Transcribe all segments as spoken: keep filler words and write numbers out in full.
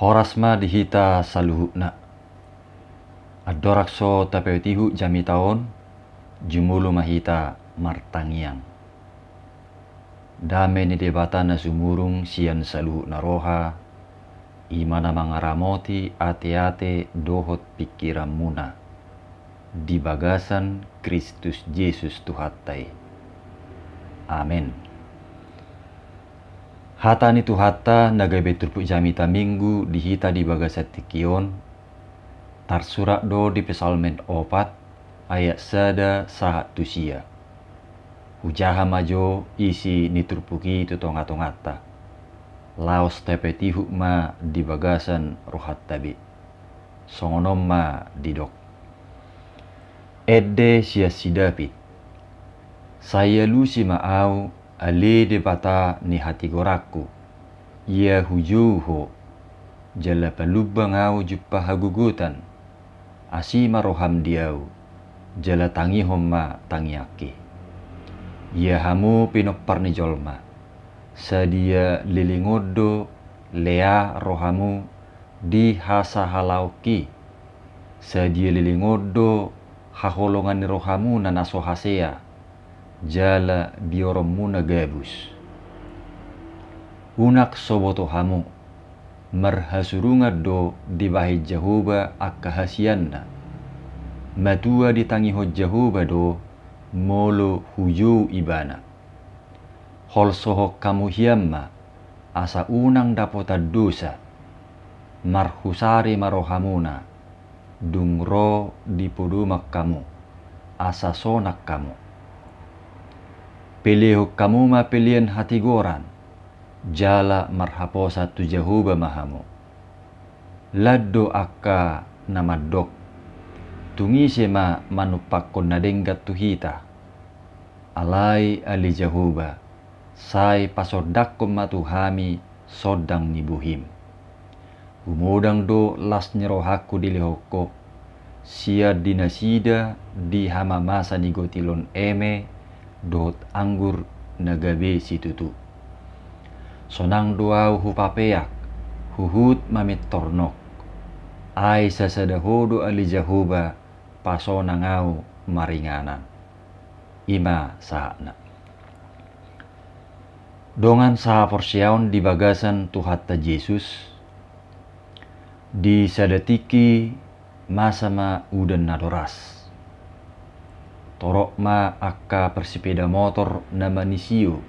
Horas ma di hita saluhutna. Andorang so tapaihut jamita on, jumolo ma hita martangiang. Dame ni Debata na sumurung sian saluhutna roha, i ma na mangaramoti ateate dohot pingkiranmuna di bagasan Kristus Jesus Tuhanta i. Amen. Hata ni Tuhanta na gabe turpuk jamita Minggu di hita di bagasan tingki on, tarsurat do di Psalmen opat ayat sada sahat tu sia. Hujaha ma jo isi ni turpuk i tu tongatonganta, laos tapaihut ma di bagasan rohanta be. Songon on ma didok. Ende sian si David. Sai alusi ma ahu, ale Debata ni hatigoranku, ia hujou Ho, jala palumbang ahu jumpa hagogotan. Asi ma roham di ahu, jala tangihon ma tangiangki. Ia hamu pinompar ni jolma, sadia leleng on do lea rohamu di hasahalaonki, sadia leleng on do haholongan ni rohamuna na so hasea, jala bioronmuna gabus. Unang so boto hamu, marhasurungan do dibahen Jahowa angka hasianna. Matua ditangihon Jahowa do molo hujou Ibana. Holsohon hamu hian ma, asa unang dapotan dosa. Marhusari ma rohamuna, dung ro di podoman hamu, asa sonang hamu. Pelehon hamu ma pelean hatigoran, jala marhaposan tu Jahowa ma hamu. Lan do angka na mandok, tung ise ma manumpakkon na denggan tu hita? Alai ale Jahowa, sai pasondangkon ma tu hami sondang ni bohim. Humodang do las ni rohangku dilehon Ho, sian di nasida di hamamasa ni gotilon eme dohot anggur na gabe situtu. Sonang do ahu hupapeak, huhut mamintor nok. Ai sasada Ho do ale Jahowa, pasonang ahu maringanan. I ma sahatna. Dongan sahaporseaon di bagasan Tuhanta Jesus, di sada tingki masa ma udan na doras. Torop ma angka parsepeda motor na manisio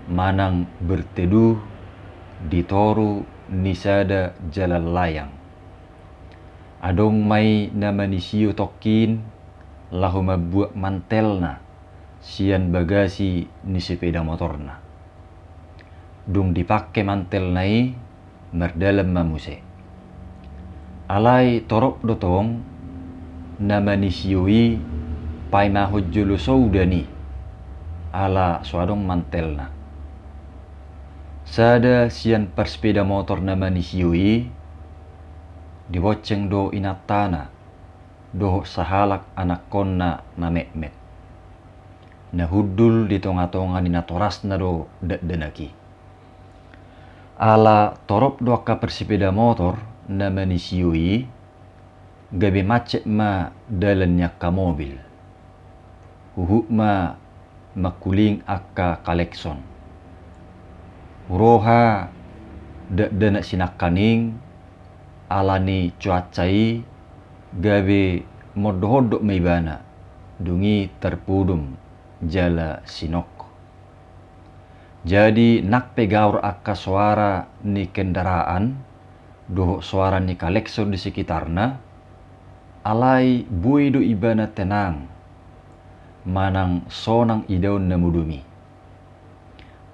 manang berteduh di toru ni sada jalan layang. Adong ma i na manisio tongkin laho mambuat mantelna sian bagasi ni sepeda motorna. Dung dipangke mantelna i, mardalan ma muse. Alai torop do tong na manisio i paimahon jolo so udan i, ala so adong mantelna. Sada sian parsepeda motor na manisio i, dibonceng do inantana dohot sahalak anakkonna na metmet, na hundul di tongatonga ni natorasna do dakdanak i. Ala torop do angka parsepeda motor na manisio i, gabe macet ma dalan ni angka mobil. Huhut ma mangkuling angka kalekson. Huroha dakdanak sinangkaning, ala ni cuaca i gabe mondokondok ma ibana, dung i tarpodom jala sinok. Jadi nang pe gaor angka soara ni kendaraan dohot soara ni kalekson di sekitarna, alai boi do ibana tenang manang sonang idaon na modom i.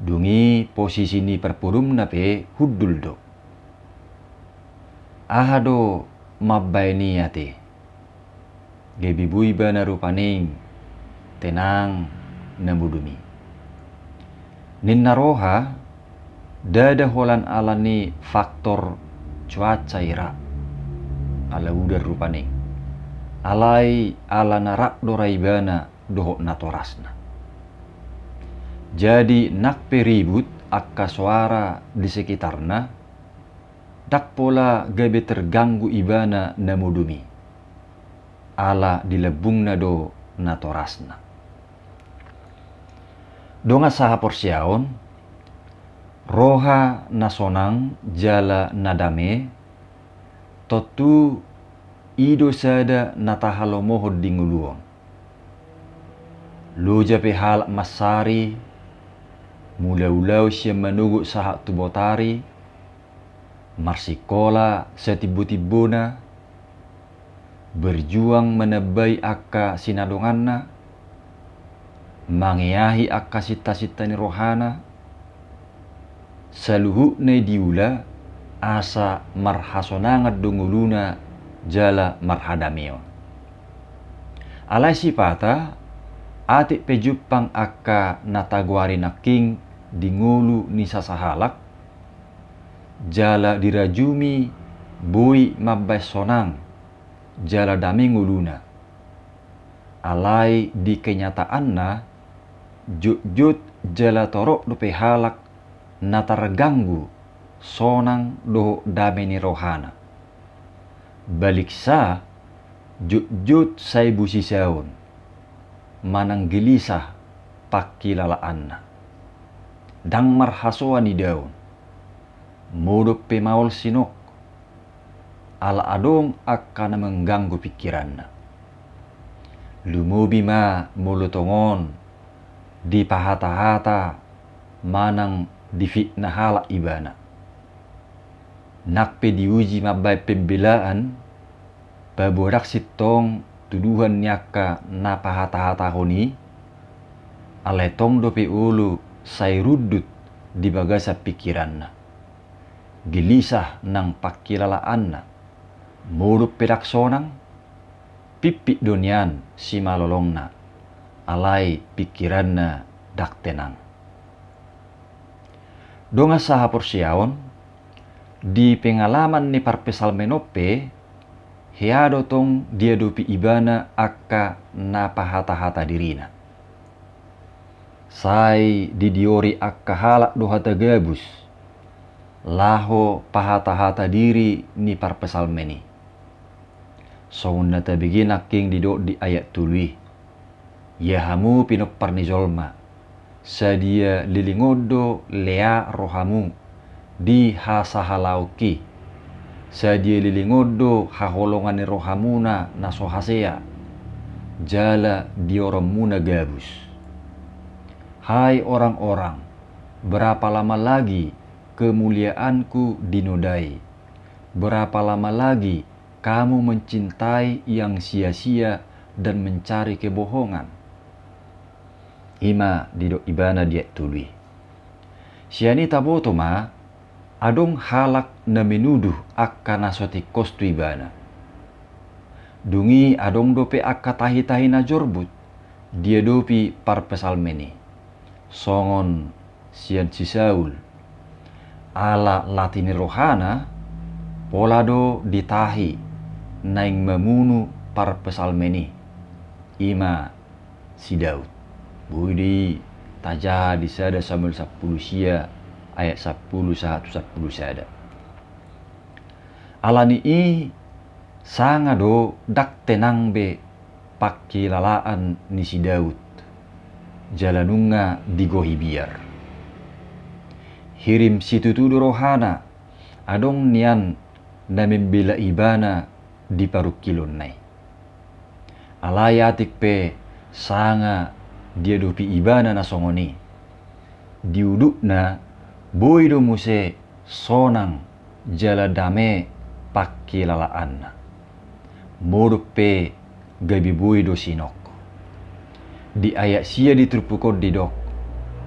Dung i posisi ni parpodomna pe hundul do. Aha do mambaen i ate? Gabe boi ibana rupani tenang na modom i. Ninna roha, ndada holan ala ni faktor cuaca i ra, ala udan rupani, alai ala na rap do ra ibana dohot natorasna. Jadi nang pe ribut angka soara di sekitarna, Ndang pola gabe terganggu ibana na modom i, ala di lambungna do natorasna. Dongan sahaporseaon, roha na sonang jala na dame, tontu i do sada na tahalomohon di ngolu on. Loja pe halak mansari, mulaulaon sian manogot sahat tu botari, marsikola satimbotimbona, berjuang manambai angka sinadonganna, mangeahi angka sintasinta ni rohana, saluhutna i diula asa marhasonangan do ngoluna jala marhadameon. Alai sipata, atik pe jumpang angka na tagoari nangkin di ngolu ni sasahalak, jala dirajumi boi mambahen sonang jala dame ngoluna. Alai di kenyataanna, jotjot jala torop dope halak na targanggu sonang dohot dame ni rohana. Baliksa, jotjot sai busisaon manang gelisah pangkilalaanna. Ndang marhasoan idaon, modom pe maol sinok, ala adong angka na mengganggu pingkiranna. Lumobi ma molo tongon dipahatahata manang difitnah halak ibana. Nang pe diuji mambahen pembelaan, paboa ndang sintong tuduhan ni angka na pahatahatahon i, alai tong dope olo sai rundut di bagasan pingkiranna. Gelisah nang pangkilalaanna, modom pe ndang sonang, pimpit do nian simalolongna, alai pingkiranna ndang tenang. Dongan sahaporseaon, di pengalaman ni parpsalmen on pe, hea do tong diadopi ibana angka na pahatahata dirina. Sai didiori angka halak do hata gabus, laho pahatahata diri ni parpsalmen i. Songon na tabege nangkin didok di ayat tolu i. Ia hamu pinompar ni jolma, sadia lilingon do lea rohamu di hasahalaonki, sadia lilingon do haholongan ni rohamuna na so hasea, jala dioronmuna gabus. Hai orang-orang, berapa lama lagi kemuliaanku dinodai? Berapa lama lagi kamu mencintai yang sia-sia dan mencari kebohongan? I ma didok ibana di ayat tolu i. Sian i taboto ma, adong halak na menuduh angka na so tingkos tu ibana. Dung i adong dope angka tahitahi na jorbut diadopi parpsalmen i. Songon sian si Saul. Ala lati ni rohana, pola do ditahi naeng mamunu parpsalmen i, i ma si Daud. Boi do i tajaha di sada Samuel sampulu sia ayat sampulu sahat tu sampulu sada. Ala ni i sanga do ndang tenang be pangkilalaan ni si Daud, jala nunga digohi biar. Hirim situtu do rohana, adong nian na membela ibana di parungkilonna i. Alai atik pe sanga diadopi ibana na songon i, di udutna boi do muse sonang jala dame pangkilalaanna. Modom pe gabe boi do sinok. Di ayat sia di turpuk on didok,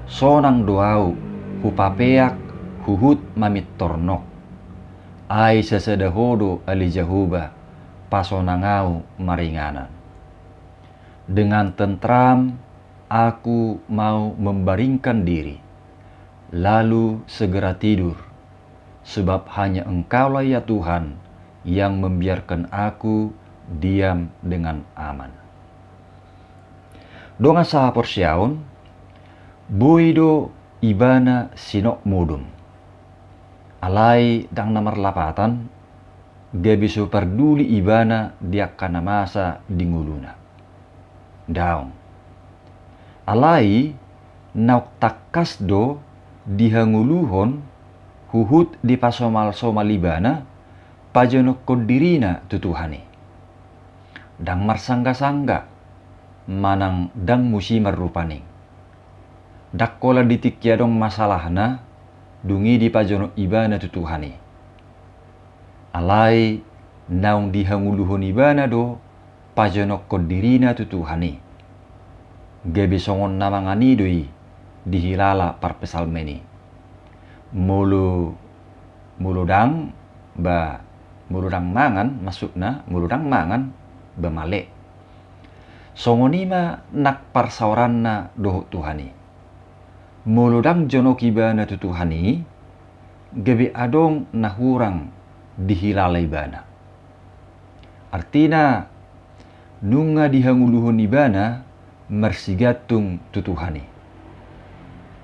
sonang do ahu hupapeak huhut mamintor nok. Ai sasada Ho do ale Jahowa, pasonang ahu maringanan. Dengan tentram aku mau membaringkan diri, lalu segera tidur, sebab hanya Engkaulah ya Tuhan yang membiarkan aku diam dengan aman. Dongan sahaporseaon, boi do ibana sinok modom. Alai ndang na marlapatan, gabe so parduli ibana di angka na masa di ngoluna. Daong. Alai naung tangkas do dihangoluhon huhut dipasomalsomal ibana pajonokhon dirina tu Tuhan i. Ndang marsanggasangga manang ndang musiman rupani. Ndang holan di tingki adong masalahna, dung i dipajonok ibana tu Tuhan i. Alai naung dihangoluhon ibana do pajonokhon dirina tu Tuhan i. Gabe songon na mangan i do i dihilala parpsalmen i. Molo, molo ndang, ba, molo ndang mangan, maksudna, molo ndang mangan, ba male. Songon i ma nang parsaoranna dohot Tuhan i. Molo ndang jonok ibana tu Tuhan i, gabe adong na hurang dihilala ibana. Artina, nunga dihangoluhon ibana marsigantung tu Tuhan i.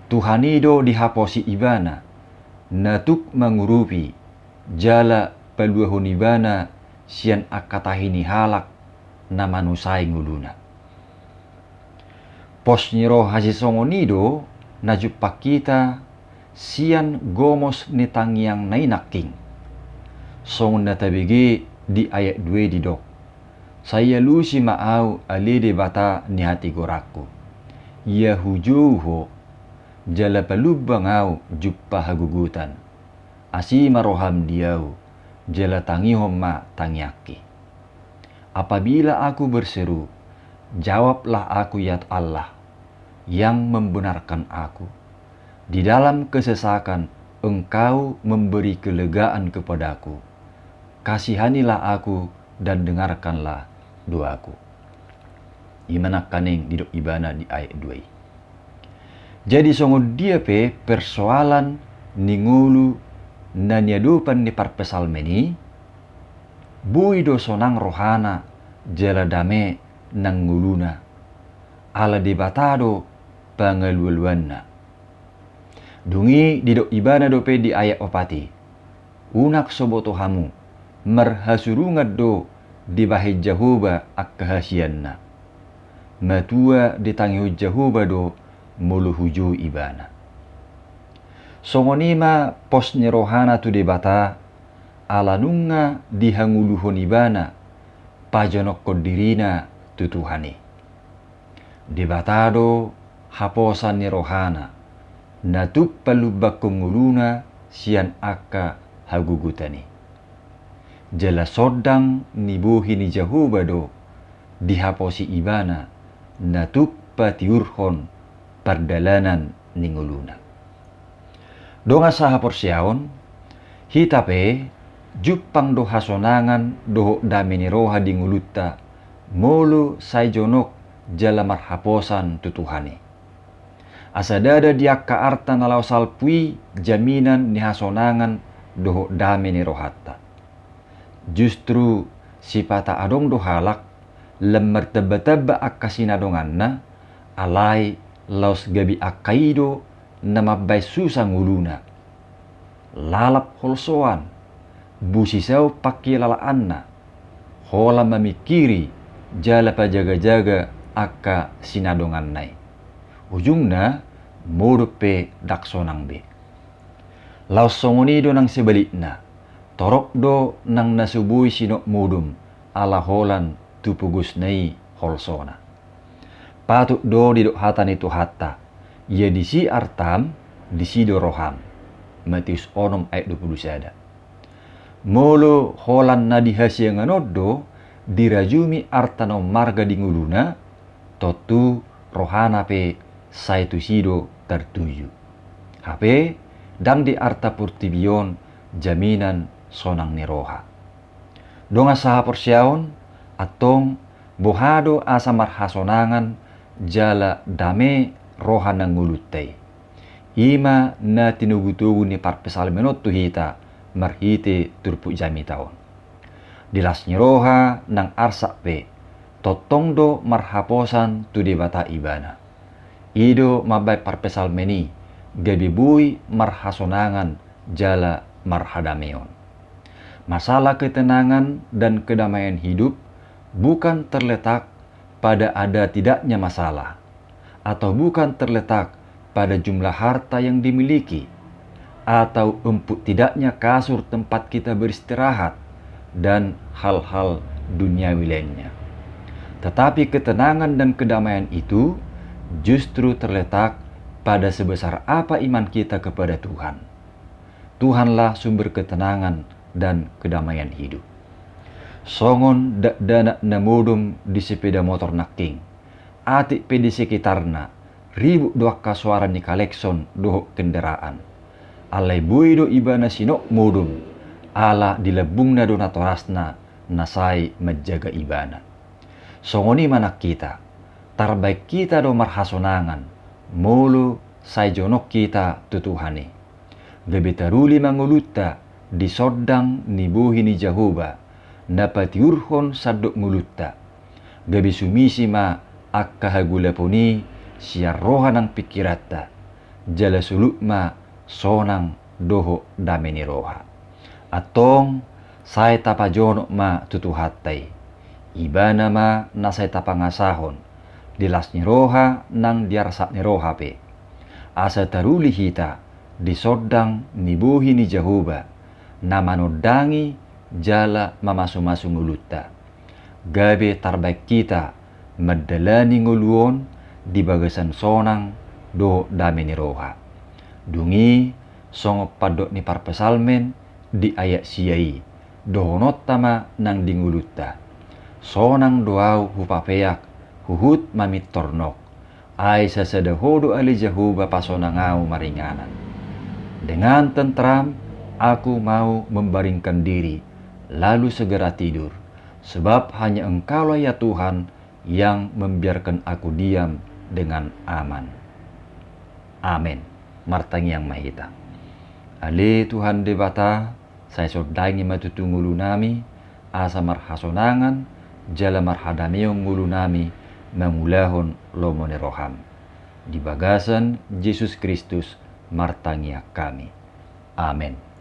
Tuhan i do dihaposi ibana, na tuk mangurupi, jala paluahon ibana sian angka tahi ni halak na manusai ngoluna. Pos ni roha sisongon i do na jumpang hita sian gomos ni tangiangna i nangkin. Songon na tabege di ayat dua i didok: Sai alusi ma ahu ale Debata ni hatigoranku. Ia hujou Ho, jala palumbang ahu jumpa hagogotan. Asi ma roham di ahu, jala tangihon ma tangiangki. Apabila aku berseru, jawablah aku, ya Allah, yang membenarkan aku. Di dalam kesesakan Engkau memberi kelegaan kepadaku. Kasihanilah aku dan dengarkanlah doaku. I ma nangkaning didok ibana di ayat dua i. Jadi songon dia pe persoalan ni ngolu na niadopan ni parpsalmen i, boi do sonang rohana jala dame nang ngoluna, ala Debata do pangalualuanna. Dung i didok ibana dope di ayat opat i: Unang so boto hamu, marhasurungan do dibahen Jahowa angka hasianna. Matua ditangihon Jahowa do molo hujou ibana. Songon i ma pos ni rohana tu Debata, ala nunga dihangoluhon ibana pajonokhon dirina tu Tuhan i. Debata do haposan ni rohana, na tuk palumbangkon ngoluna sian angka hagogotan i. Jala sondang ni bohi ni Jahowa do dihaposi ibana, na tuk patiurhon pardalanan ni ngoluna. Dongan sahaporseaon, hita pe jumpang do hasonangan dohot dame ni roha di ngolunta, molo sai jonok jala marhaposan tu Tuhan i. Asa ndada di angka arta na laho salpu i jaminan ni hasonangan dohot dame ni rohanta. Justru sipata adong do halak lam martambatamba angka sinadonganna, alai laos gabe angka i do na mambahen susa ngoluna. Lalap holsoan, busisau pangkilalaanna, holan mamingkiri jala pajagajaga angka sinadonganna i. Ujungna, modom pe ndang sonang be. Laos songon i do nang sebalikna, torop do nang na so boi sinop modom ala holan tu pogosna i holsona. Patut do didok hata ni Tuhanta: Ia disi artam, disi do roham. Matius onom ayat dua pulu sada. Molo holan na di hasiangan on do dirajumi arta na ummarga di ngoluna, tontu rohana pe sai tusi do tartuju. Hape ndang di arta portibi on jaminan sonang ni roha. Dongan sahaporseaon, antong boha do asa marhasonangan jala dame roha nang ngolunta i? I ma na tinogutogu ni parpsalmen on tu hita marhite turpuk jamita on. Di las ni roha nang arsak pe, tongtong do marhaposan tu Debata ibana. I do mambahen parpsalmen i gabe boi marhasonangan jala marhadameon. Masalah ketenangan dan kedamaian hidup bukan terletak pada ada tidaknya masalah, atau bukan terletak pada jumlah harta yang dimiliki, atau empuk tidaknya kasur tempat kita beristirahat, dan hal-hal duniawi lainnya. Tetapi ketenangan dan kedamaian itu justru terletak pada sebesar apa iman kita kepada Tuhan. Tuhanlah sumber ketenangan dan kedamaian hidup. Songon dakdanak na modom di sepeda motor nangkin, atik pe di sekitarna ribut do angka soara ni kalekson dohot kendaraan. Alai boi do ibana sinop modom, ala di lambungna do natorasna na sai manjaga ibana. Songon i ma nang hita, tarbaen hita do marhasonangan, molo sai jonok hita tu Tuhan i. Gabe taruli ma ngolunta di sondang ni bohi ni Jahowa, na patiurhon sandok ngolunta. Gabe sumisi ma angka hagolapon i sian roha nang pingkiranta, jala solut ma sonang dohot dame ni roha. Antong, sai tapajonok ma tu Tuhanta i. Ibana ma na sai tapangasahon, di las ni roha nang di arsak ni roha pe. Asa taruli hita di sondang ni bohi ni Jahowa, na manondangi jala mamasumasu ngolunta. Gabe tarbaen hita mandalani ngolu on di bagasan sonang dohot dame ni roha. Dung i, songon pandok ni parpsalmen di ayat sia i, dohononta ma nang di ngolunta: Sonang do ahu hupapeak huhut mamintor nok. Ai sasada Ho do ale Jahowa pasonang ahu maringanan. Dengan tentram aku mau membaringkan diri, lalu segera tidur. Sebab hanya Engkaulah ya Tuhan yang membiarkan aku diam dengan aman. Amen. Martangiang ma hita. Ale Tuhan Debata, sai sondangi ma tutu ngolunami, asa marhasonangan jala marhadameon ngolunami mangulahon lomo ni roham. Di bagasan Jesus Kristus martangiang hami. Amen.